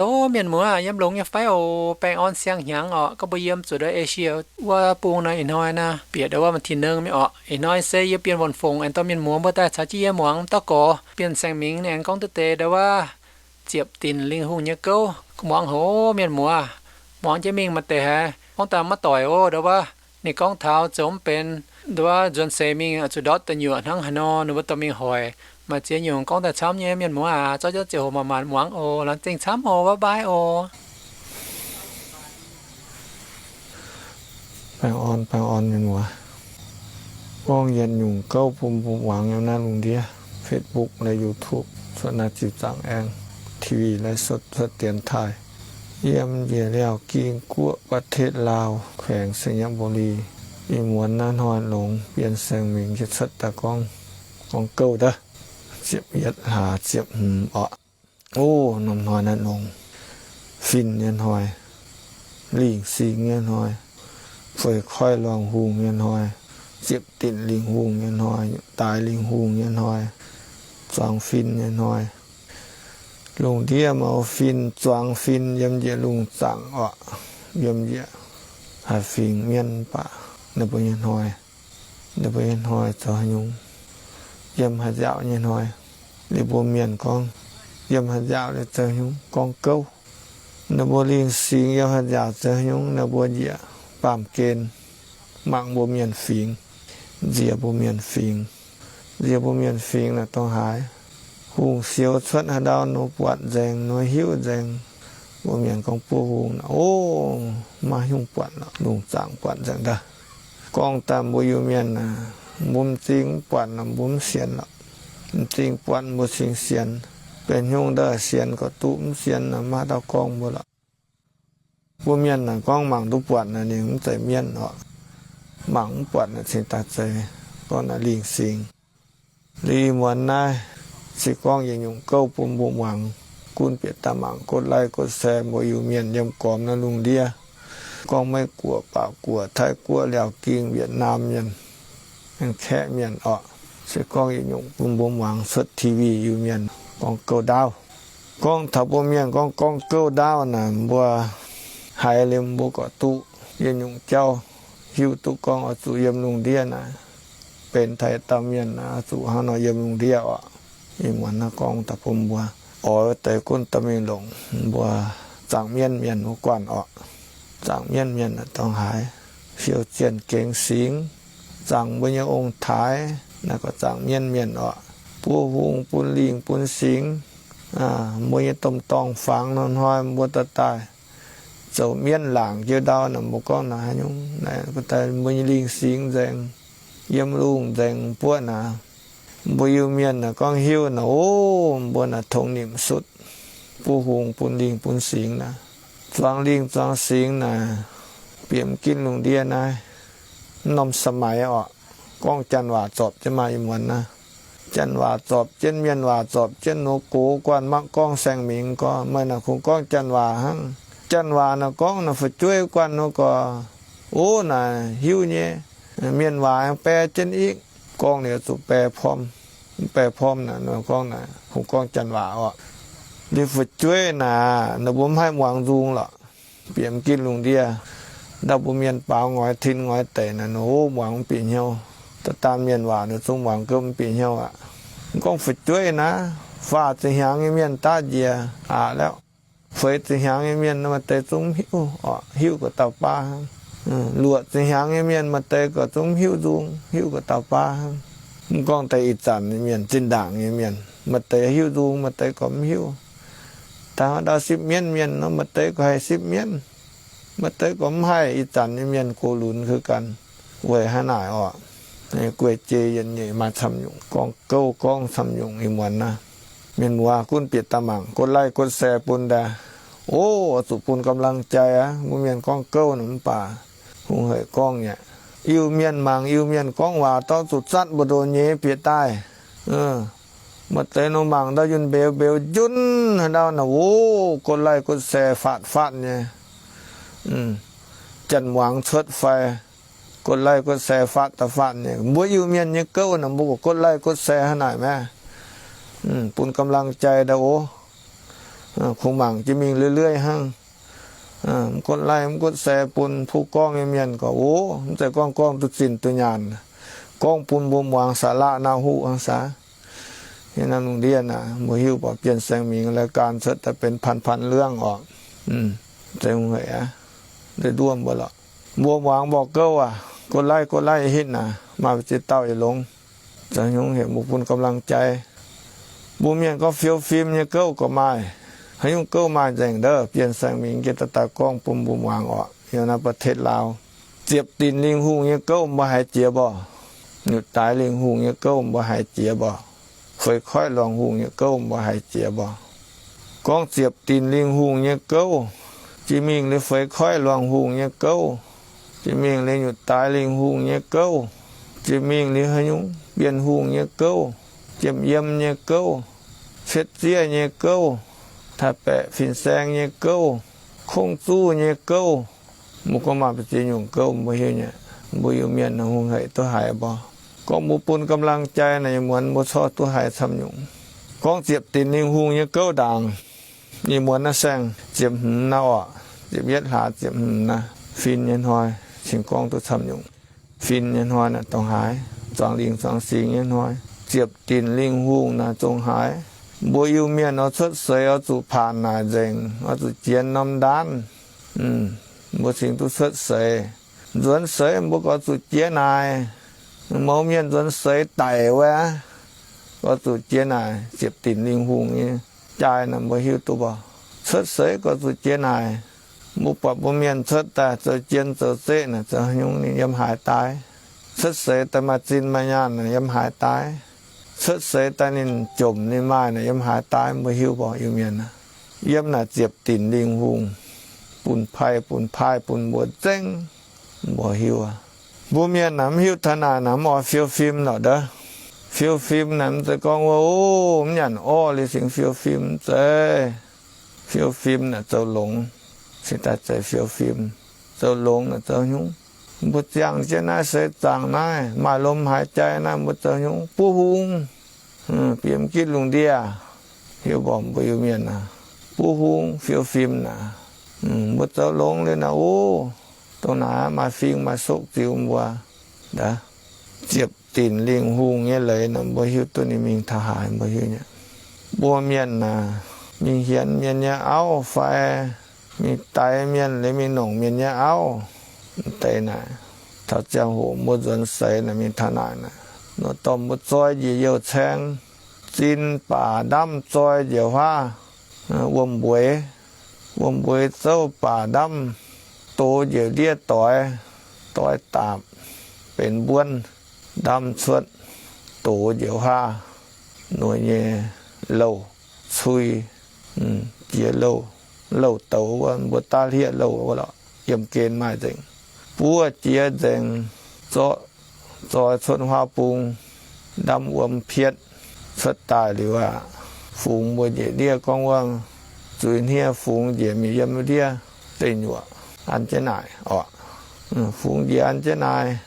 Ov, mienh muoz, yiem longx nyei fai oc? Baengh orn siang-hnyangx orqc. Gorngv mbuo yiem zuqc ndau Esie wuov bung nor, ih hnoi naaiv bieqc ndau wuov วันที่หนึ่ง mingh orqc. Ih hnoi se yie Bienh Wuonh Fongc aengx dorh mienh muoz mbuo daaih caux jienv yie muangx dauh gorx Bienh Saeng Mingh aengx gorngv duqv deix ndau wuov ziepc dinc lingh hungh nyei gouv. Muangx haic, mienh muoz, muangx jienv mingh maaih deix haic. Gorngv daaih maiv doic ov, ndau wuov ninh gorngv taux zoux mv benx ndau wuov nzuonx seix mingh zuqc ndortv deic nyuoqc hnangv haaix nor, ninh mbuo dorh mingh hoic. Maaih ziex nyungc gorngv daaih camv nyei, mienh muoz aac, zorqv jienv ziangh hoc manc-manc muangx oc. Laengz zingh camv oc, bye bye oc. Baengh orn, baengh orn mienh muoz. Gorngv yietc nyungc gouv bun mbuo muangx yiem naaiv lungh ndiev Facebook leh YouTube, cuotv naaiv ziux zaangc aengx TV ไลฟ์สด cuotv dienx taaih. Yiem njiec Liaauc Ging Guoqv ประเทศลาว แขวงไชยบุรี ih muonz naaiv hnoi longx, Bienh Saeng Mingh jiex cuotv daaih gorngv, gorngv gouv daaih. Ziepc yietv hlaax ziepc hmz orqc. Ov, norm hnoi naaiv longx, fin nyei hnoi, lingh singx nyei hnoi, feix koiv luangh hungh nyei hnoi, ziepc dinc lingh hungh nyei hnoi, daaix lingh hungh nyei hnoi, zuangx fin nyei hnoi. Lungh ndiev mouz fin, zuangx fin yiem njiec lungh zaangc orqc, yiem njiec haaix fingx mienv baac ninh mbuo nyei hnoi, ninh mbuo nyei hnoi zoux haaix nyungc, yiem haaix nziaauc nyei hnoi. Liuz mbuo mienh gorngv, yiem haaix nziaauc liuz zoux haaix nyungc, gorngv gouv. Ninh mbuo lingh singx yiem haaix nziaauc zoux haaix nyungc, ninh mbuo njiec baamh gen mangc mbuo mienh fingx, nziex mbuo mienh fingx. Nziex mbuo mienh fingx naaic dongh haaix. Hungh sioux cuotv haaix ndau nor buatc nzengc, nor hiuv nzengc. Mbuo mienh gorngv buov hungh naaic, ov, maiv hiuv buatc lorqc, lungh zaangc buatc nzengc daaih. Gorngv daaih mbuo Iu-Mienh naaic, mbuo m'zing mv buatc naaic mbuo mv sienx lorqc. M'zing buatc mbuo cingx sienx. Benx haaix nyungc ndau sienx gorqv duqv, mv sienx naaic maiv dauh gorngv mbuo lorqc. Mbuo mienh naaic gorngv mangc duqv buatc naaic ninh mv zeiz mienv orqc. Mangc mv buatc naaic cingx daaih zeiz, gorngv naaic lingh singx. Liuz muonz naaiv se gorngv yietc nyungc gouv bun mbuo muangx, gunv bieqc daaih mangc กดไลค์ กดแชร์ mbuo Iu-Mienh yiem gormx naaiv lungh ndiev, gorngv Meiv-Guoqv, Baac-Guoqv, Taiv-Guoqv, Liaauc Ging, Wietc^naam Mienh, aengx Kaeqv Mienh orqc. Se gorngv yietc nyungc bun mbuo muangx cuotv TV Iu-Mienh gorngv gouv ndaauv. Gorngv taux mbuo mienh gorngv, gorngv gouv ndaauv naaic, mbuo haiz liemh mbuo gorqv duqv yietc nyungc jauv, hiuv duqv gorngv oix zuqc yiem lungh ndiev naaic, benx taaih dauh mienh naaic oix zuqc hnangv nor yiem lungh ndiev orqc. Ih muonz naaiv gorngv daaih bun mbuo oix deix gunv dorh mingh longc mbuo zaangc mienv mienh wuov guanh orqc. Zaangc mienv mienh naaic dongh haaix, fiou zienh gengx singx, zaangc mbuo nyei ong-taaix, naaiv gorngv zaangc mienv mienh orqc. Buov hungh, bun lingh, bun singx, mbuo nyei domh dorngh fangx nor hnoi mbuo daaih daaih zoux mienv laangc jienv ndau naaic, mbuo gorngv naaic haaix nyungc, mbuo nyei lingh singx nzengc, yiem lungh nzengc buov naaic. Mbuo Iu-Mienh naaic gorngv hiuv naaic, ov, mbuo naaic tongx nimc sutv, buov hungh, bun lingh, bun singx naaic, zuangx lingh, zuangx singx naaic, bieqc m'ginv lungh ndiev naaiv. Mv norm สมัย orqc, gorngv janx waac zorpc jienv maaih ih muonz naaiv. Janx waac zorpc jienv, mienh waac zorpc jienv, nor gox guanh mangv gorngv saeng-mingx gorngv, meih naaic kungx gorngv janx waac hnangv. Janx waac naaic gorngv naaic fu'jueiv guanh nor gorx, ov, naaic hiuv nyei. Mienh waac bae jienv ikv, gorngv liuz zuqc bae pormv, bae pormv naaic nor gorngv naaic kungx gorngv janx waac orqc. Liuz fu'jueiv naaic ninh mbuo mv haih muangx nzung lorqc. Bieqc m'ginv lungh ndiev, ndau mbuo mienh baaux ngoix tin ngoix deic naaic, ninh ov muangx mv bieqc hnyouv. Da'daan mienh waac ninh zungv muangx gouv mv bieqc hnyouv aqv. Gorngv fu'jueiv naaiv, faah ziepc hnyangx nyei mienh daav njiec aqc lauh. Feix ziepc hnyangx nyei mienh maaih deix zungv mv hiuv orqc, hiuv ga'dauh baav hnangv. Luoqc ziepc hnyangx nyei mienh maaih deix gorqv zungv mv hiuv nzung, hiuv ga'dauh baav hnangv. Mv gorngv deix ih zanc nyei mienh, zinh ndaangc nyei mienh, maaih deix hiuv nzung, maaih deix gorqv mv hiuv. Taux ndau sipv mienv mienh nor, maaih deix gorqv haih sipv mienv, maaih deix gorqv mv haih. Ih zanc nyei mienh gox lunx keu ganh weic hnangv naaic orqc. Guei-jei yietc nyeic maaih camv nyungc, gorngv gouv gorngv camv nyungc ih muonz naaiv. Mienh muoz gunv bieqc daaih mangc กดไลค์ กดแชร์ bun daaih. Ov, zuqc bun กำลังใจ aqv. Mbuo mienh gorngv gouv naaic mv baac hungh hec gorngv nyei. Iu-Mienh mangc Iu-Mienh gorngv waac dorh zuqc zatv mbu'ndongx nyei bieqc daaih. Maaih deix nor mangc ndau yunh mbeux mbeux njunv haaix ndau naaic, ov, กดไลค์ กดแชร์ faatv-faatv nyei. Janx muangx cuotv fai กดไลค์ กดแชร์ faatv da'faatv nyei. Mbuo Iu-Mienh nyei gouv naaic mbuo gorqv กดไลค์ กดแชร์ hnangv naaic maah. Bun กำลังใจ daaih ov. Kungx mangc jienv mingh lueiv-lueiv hnangv. Mv gotv like mv gotv share bun puv gorngv nyei mienh gorqv, o, mv zeiz gorngv gorngv duqv zinh duqv nyaanh, gorngv bun mbuo muangx saqlaqv nauv huv hnangv saah. Yie naaiv lungh ndiev naaic mbuo hiuv borqc Bienh Saeng Mingx รายการ cuotv daaih benx พันๆ เรื่อง orqc. Zeiz hungh hec aqv. Nduov mbuo lorqc, mbuo muangx mborqv gouv aac, กดไลค์ กดไลค์ hitv naaic maaih ziex dauh yietc longx. Zoux nyungc heuc mbuo bun กำลังใจ. Mbuo mienh gorngv fiou fim nyei gouv gorqv maaih. Haaix nyungc gouv maaih nzengc ndov, Bienh Saeng Mingx jiex daaih daaih gorngv bun mbuo muangx orqc. Yiem naaiv ประเทศลาว, ziepc dinc lingh hungh nyei gouv mbuo haiz jiex mborqc. Nyutc daix lingh hungh nyei gouv mbuo haiz jiex mborqc. Feix koiv luangh hungh nyei gouv mbuo haiz jiex mborqc. Gorngv ziepc dinc lingh hungh nyei gouv, jiex mingh liuz feix koiv luangh hungh nyei gouv, jiex mingh liuz nyutc daix lingh hungh nyei gouv, jiex mingh liuz haaix nyungc bienh hungh nyei gouv, jiem yiem nyei gouv, cietv zieqv nyei gouv, taaix-baeqc fin-saeng nyei gouv, kongv zuv nyei gouv. Mbuo gorngv maaih ziex nyungc gouv mbuo hiuv nyei. Mbuo Iu-Mienh hungh hec duqv haiz mborqc. Gorngv mbuo bun กำลังใจ naaic, ih muonz mbuo corc duqv haiz camv nyungc. Gorngv ziepc dinc lingh hungh nyei gouv ndaangc, ih muonz naaiv saeng ziepc hmz naaiv orqc, ziepc yietv hlaax ziepc hmz naaiv, fin nyei hnoi cingx gorngv duqv camv nyungc. Fin nyei hnoi naaic dongh haaix, zuangx lingh zuangx singx nyei hnoi, ziepc dinc lingh hungh naaic zongh haaix. Mbuo Iu-Mienh oix cuotv seix oix zuqc paanc naaic nzengc, oix zuqc jiex norm ndaanv, mbuo cingx duqv cuotv seix. Nzuonx seix mbuo gorx zuqc jiex naaic. Mouz mienh nzuonx seix daic wuov, gorx zuqc jiex naaic ziepc dinc lingh hungh nyei jai naaic mbuo hiuv duqv mborqc. Cuotv seix gorx zuqc jiex naaic. Mbuo buatc mbuo mienh cuotv daaih zoux jien zoux zeqv naaic zoux haaix nyungc ninh yiem haaix daaih. Cuotv seix daaih maaih zinh maaih nyaanh naaic yiem haaix daaih. Cuotv seix daaih ninh jomc ninh maaih naaic yiem haaix daaih mbuo hiuv mborqc Iu-Mienh. Yiem naaic ziepc dinc lingh hungh, bun pai bun paaiv bun mbuo nzengc, mbuo hiuv aqv. Mbuo mienh naaic mv hiuv taux naaic naaic mv oix fiou fim lorqc ndov. Fiou fim naaic mv zeiz gorngv wuov, o, mv nyanc orv liuz cingx fiou fim, mv zeiz. Fiou fim naaic zoux longx cingx daaih zeiz fiou fim. Zoux longx naaic zoux haaix nyungc? Mbuo ziangh jienv naaiv seix zaangc naaiv maaih lomc haaix jai naaiv mbuo zoux haaix nyungc? Buov hung, bieqc mv gitv lungh ndiev. Hiuv mborqc mbuo Iu-Mienh aah, buov hung fiou fim naaic. Mbuo zoux longx liuz naaic, o, dongh naaic maaih fing maaih sokv ziux mbuo. Ziepc dinc lingh hungh nyei leiz naaic mbuo hiuv duqv ninh mingh taux haaix mbuo hiuv nyei. Mbuo mienh naaic mingh hienx mienh nyei auv fai mingh daix mienh liuz mingh nongc mienh nyei auv, mv deix naaic, taux ziangh hoc mbuo nzuonx seix naaic mingh taux naaic naaic, nor dorh mbuo zoi njiec youh caeng, zinh baac ndamv zoi njiec huaav, wuom-mbueix, wuom-mbueix zouv baac ndamv, dox njiec ndiev doix, doix daapc benx mbuonv, ndamv cuotv, dox njiec huaav, noic nyei louh, cui, jiex louh, louh douz wuov, mbuo daav hlieqv louh wuov lorqc, yiem gen maaih nzengc. Buov jiex nzengc, zorqv zoi cuotv huaav bung, ndamv wuom pietv. Cuotv daaih liuz aqv, fungx mbuo njiec ndiev gorngv wuov, zuiz hniev fungx njiec mingh yiem ndiev deic nyuoqc an jienv naaic orqc. Fungx njiec an jienv naaic,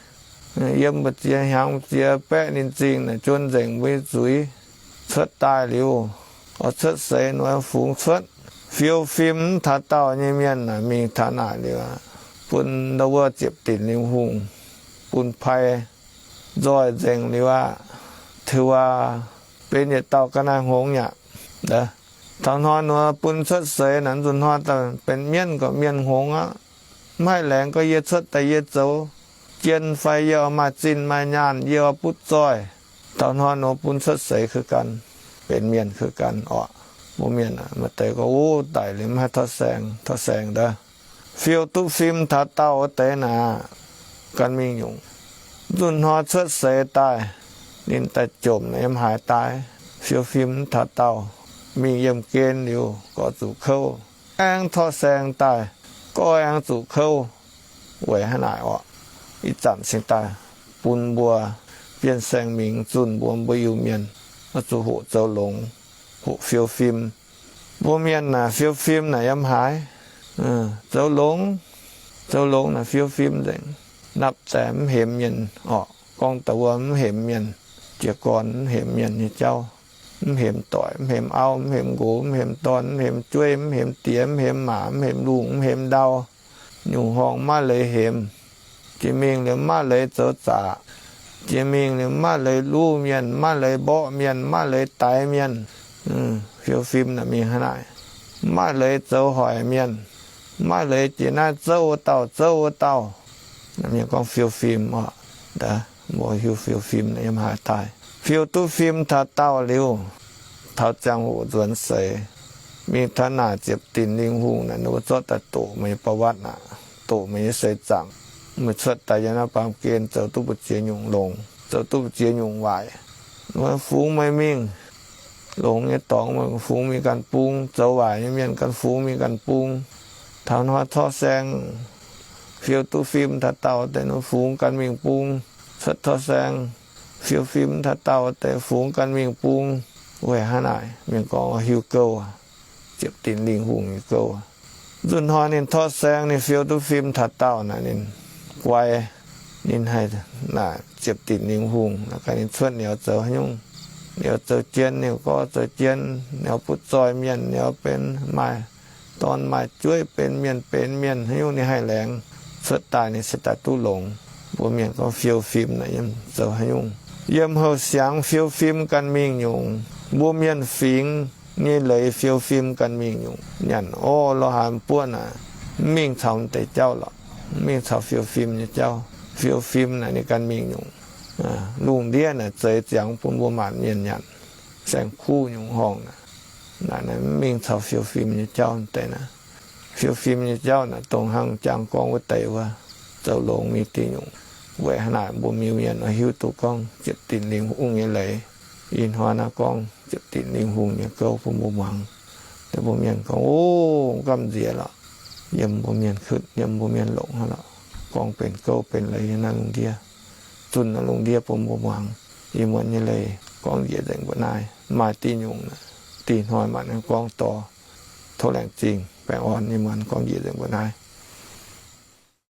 yiem mbu'ziex hnyangx mbu'ziex baeqv ninh zingh naaic juon nzengc mbuo nyei zuiz. Cuotv daaih liuz, oix cuotv seix nor fungx cuotv. Fiou fim mv taux daauh nyei mienh naaic mingh taux naaic liuz aqv, bun ndau wuov ziepc dinc lingh hungh, bun pai nzoih nzengc liuz aqv, teuv aac, benx yietc dauh ga'naaiv hngongx aqv. Taux hnoi nor bun cuotv seix naaic, nzunc hnoi daaih benx mienv gorqv mienh hngongx aqv. Mv haih laengz gorx yie cuotv daaih yie zoux jien fai yie oix maaih zinh maaih nyaanh yie oix butv zoih. Taux hnoi nor bun cuotv seix keuv gan, benx mienh keuv gan orqc. Mbuo mienh maaih deix gorngv, o, daic liuz mv haih tov saeng, tov saeng ndov. Fiou duqv fim taux daauh wuov deix naaic, gan mingh nyungc. Nzunc hnoi cuotv seix daaih, ninh daaih jomc yiem haaix daaih, fiou fim mv taux daauh, mingh yiem gen liuz gorx zuqc kouv, aengx tov saeng daaih, gorx aengx zuqc kouv. Weic hnangv naaic orqc, ih zanc cingx daaih bun mbuo Bienh Saeng Mingx zunh mbuo, mbuo Iu-Mienh oix zuqc hoqc zoux longx, hoqc fiou fim. Mbuo mienh naaic fiou fim naaic yiem haaix? Zoux longx, zoux longx naaic fiou fim nzengc. Napv zaeqc mv hemx mienh orqc, gorngv da'wuov mv hemx mienh, jiez gorn mv hemx mienh nyei jauv. mv hemx doic, mv hemx auv, mv hemx nqox, mv hemx dorn, mv hemx jueiv, mv hemx diex, mv hemx maac, mv hemx lungh, mv hemx ndau. Nyungc horngh maiv leiz hemx. Jiex mingh liuz maiv leiz zoux zaqc. Jiex mingh liuz maiv leiz luv mienh, maiv leiz mborqv mienh, maiv leiz daix mienh. Fiou fim naaic mingh hnangv naaic. Maiv leiz zoux hoic mienh. Maiv leiz jiex naaiv zouv wuov dauh, zouv wuov dauh. Mienh gorngv fiou fim oc. Mbuo hiuv fiou fim yiem haaix daaih. Fiou duqv fim taux daauh liuz, taux ziangh hoc nzuonx seix, mingh taux naaic ziepc dinc lingh hungh naaic, ninh mbuo zorqv daaih doqc meih nyei ประวัติ aqv, doqc meih nyei seix zaangc. Meih cuotv daaih yiem naaiv baamh gen zoux duqv mbu'ziex nyungc longx, zoux duqv mbu'ziex nyungc waaic, fungx meih mingh. Longx nyei dorngx meih fungx mingh ganh bung, zoux waaic nyei mienh ganh fungx mingh ganh bung. Taux hnoi torv saeng, fiou duqv fim taux daauh deix, ninh fungx ganh mingh bung. Cuotv torv saeng, fiou fim taux daauh deix, fungx ganh mingh bung. Weic hnangv naaic, mienh gorngv hiuv gouv, ziepc dinc lingh hungh nyei gouv. Nzunc hnoi ninh torv saeng, ninh fiou duqv fim taux daauh naaic, ninh guai, ninh haih naaic ziepc dinc lingh hungh naaic ganh ninh cuotv niuz zoux haaix nyungc. Niuz zoux jien, niuz gorx zoux jien, niuz butv zoih mienh, niuz benx maaih dorn maaih jueiv, benx mienh benx mienh, haaix nyungc ninh haih laengz. Cuotv daaih ninh se daaih duqv longx. Mbuo mienh gorngv fiou fim naaic yiem zoux haaix nyungc? Yiem houh siangx fiou fim ganh mingh nyungc. Mbuo mienh fingx nyei leiz fiou fim ganh mingh nyungc. Nyanc orv lorz haaix buonv naaic, mv mingh caux m'deix jauv lorqc, mv mingh caux fiou fim nyei jauv. Fiou fim naaic ninh ganh mingh nyungc. Lungh ndiev naaic zeix ziangx bun mbuo maanc mienh nyanc. Saeng-kuv nyungc horngh naaic, naaic mv mingh caux fiou fim nyei jauv deix naaic. Fiou fim nyei jauv naaic dongh hnangv jangx gorngv wuov deix wuov, zoux longx mingh diuh nyungc. Weic hnangv naaic mbuo Iu-Mienh oix hiuv duqv gorngv ziepc dinc lingh hungh nyei leiz. Ih hnoi naaiv gorngv ziepc dinc lingh hungh nyei gouv bun mbuo muangx. Deix mbuo mienh gorngv, o, gamh nziex lorqc. Yiem mbuo mienh kutv, yiem mbuo mienh longc hnangv lorqc. Gorngv benx gouv benx leiz nyei naaiv lungh ndiev, zunh naaiv lungh ndiev bun mbuo muangx. Ih muonz nyei leiz gorngv njiec nzengc mbuo naaiv. Maaih diuh nyungc, diuh hnoi maanc gorngv dorh, tov laengz zingh baengh orn nyei muonz gorngv njiec nzengc mbuo naaiv.